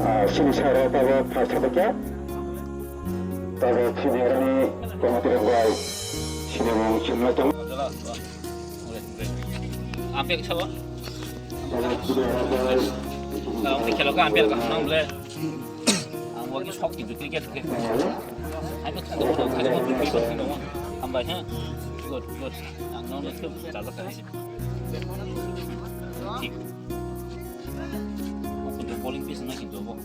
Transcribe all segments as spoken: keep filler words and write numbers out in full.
Ah, sini sara tabok pha sabakya. Tabok sini arani komati rok bai sini mung chimna tong. Ampel sabo? Tabok sini arani bai. Tabok khelo ka ampel ka nang ble. Ang wagi sok kintu cricket ke. Hai to thang to thang to thang to. Hambai ha. Good, good. Ang nang to jaga ka. Thik. Kintu bowling piece na kintu bo.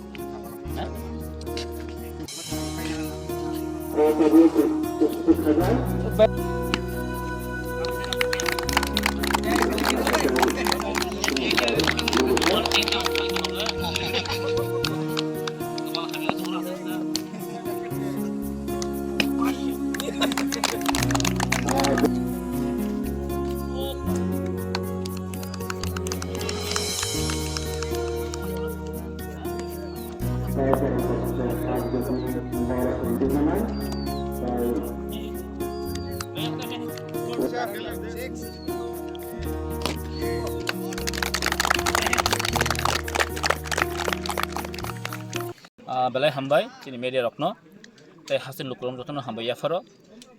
Ah, belai hambai chini media rokno, tei haste ni lukurok jotono hambai yapharo.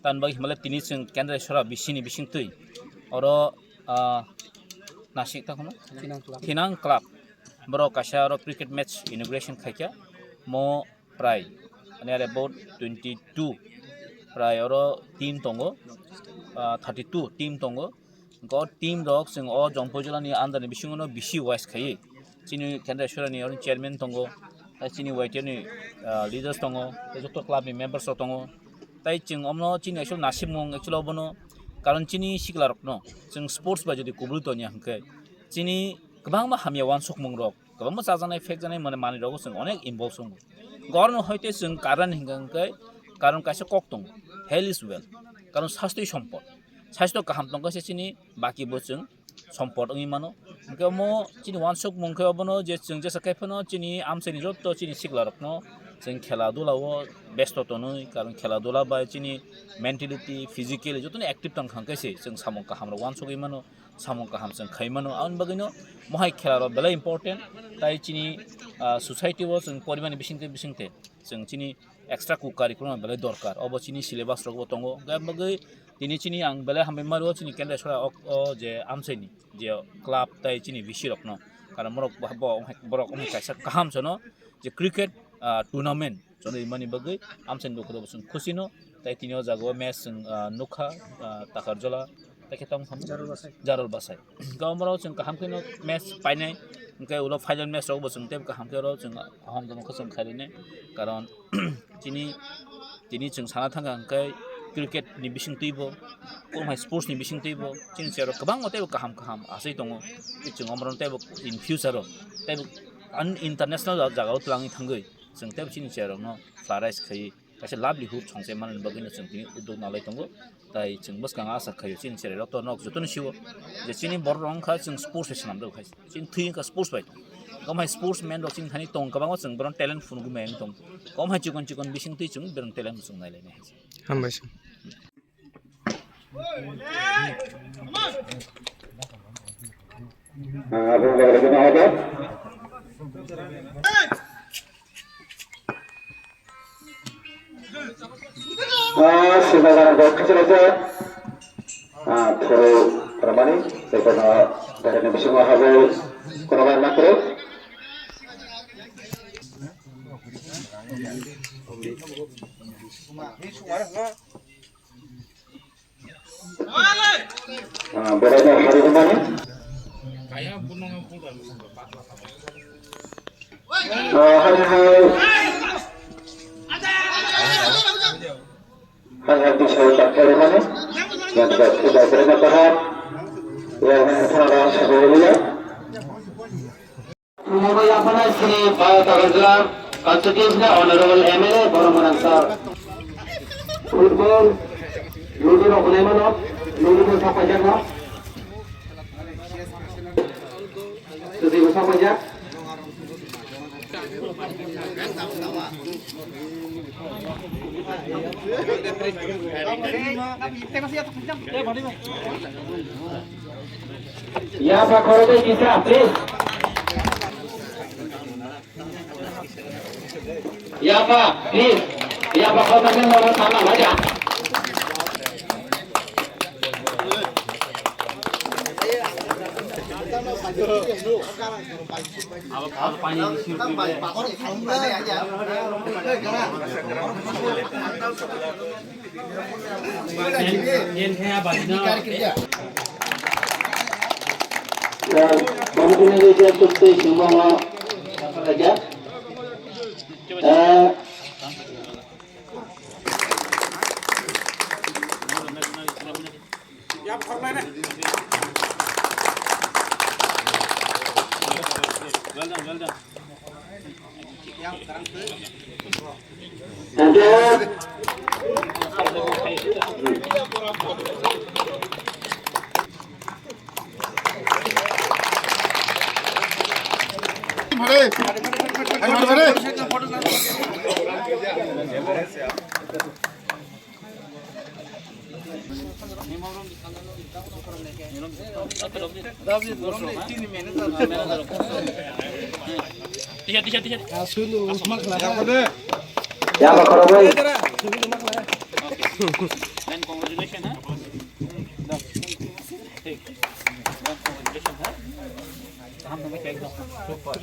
Tamni bagwi himlai tini chwng Kendra Sora bisini bisingtwi oro, ah, nasik ta kheno? Thinang Club. Thinang Club. Borok kaisa oro cricket match inauguration khaikha. Mo prai, ani are about twenty two prai oro team tongo, ah, thirty two team tongo. Go team rok chwng o Jompuijala ni under ni bisingo no bisi wise khaiwi. Chini Kendra Sora ni oro chairman tongo, tei chini Y T F ni, ah, leaders tongo, tei joto club ni members rok tongo. Tai chwng omno chini actual nasibmung actual obono, karon chini sikla rokno chwng sports bai jodi kubui tonya hwnkhe chini kwbangma hamya wansukmung rok, kwbangma chajaknai phekjaknai mane manwi rogo chwng onek involve wngo. Gorno hoite chwng karon hwnkha hwnkhe karon kaisa kok tongo, health is wealth, karon sastwi sompot, sastwi kaham tongkha se chini baki bo chwng sompot wngwi mano. Hwnkhe omo chini wansukmung khe obono je chwng jesa khe phano chini amchaini joto chini sikla rokno chwng khela dula o besto tonwi, karon khela dula bai chini mentality, physically jotono active tong kha hwnkhe se chwng samung kaham rok wansugwi mano, samung kaham chwng khai mano. Aboni bagwino mohai khela rok belai important, tai chini, ah, society o chwng porimani bisingtwi bisingtwi chwng chini extra co-curriculum belai dorkar, obo chini syllabus rok bo tongo. Hwnkhe aboni bagwi tini chini ang belai hambai maro chini Kendra Sora o, o je amchaini je club tai chini V C rokno, karon borok bo, bo, borok wngkha kaisa kaham sano je cricket, ah, tournament chonwi mani bagwi amchaini lukurok bo chwng khusi no, tai tini o jaga o match chwng, ah, nukha, ah, Takarjola, tai khe tamo Jarol Basai. Jarol Basai. Hwnkhe omorok chwng kaham kheno match painai, hwnkhe ulo final match rok bo chwng tei kaham khe oro chwng hom tongma khe chwng khairoknai, karon chini, tini chwng sana thangkha hwnkhe cricket ni bisingtwi bo, omo hai sports ni bisingtwi bo chini chero kwbangma teibo kaham kaham achai tongo, tei chwng omorok teibo in future o teibo an international jagao twlangwi thangwi chwng teibo chini cherokno flourish khaiwi kaisa livelihood songchai manani bagwino chwng tini uddog nalai tongo. Tai chwng bwskang asa khaio chini cherai rok to nok jotono siwo je chini borok rok wngkha chwng sports bai swnamjak khai, chini thwi wngkha sports bai tong. Omo hai sports man rok chini thani tong kwbangma, chwng bohrok talent phunugwi mai wng tong. Omo hai chikon chikon bising twi chwng bohrok talent chwng nai lai nai hai. Hambai se. Ah, sini dalam buat kecil aja. Ah, thoro ramani, lekono dari ni bisingo habul kono bai makro. Ah, beraino hari kemana? Ah, hari hai. Hai hai di saya tak kira mana? Yang tidak tidak terima paham. Ya, yang salah saya boleh ya. Mungwi yaphana chini Takarjala constituency ni Honorable M L A Boromgwnang sir. Football, ludo rok hwnwi mano, ludo bo sok paijak no. Tei bo sapaijak. Yapha khoroknwi kisa, please. Yapha, please. Yapha khoroknwi nono tama baja. Tiga, tiga, tiga. Yapha khoroknwi. Then congratulations, ha? Then congratulations, ha? Kaham tongbai khe ekdom. Super.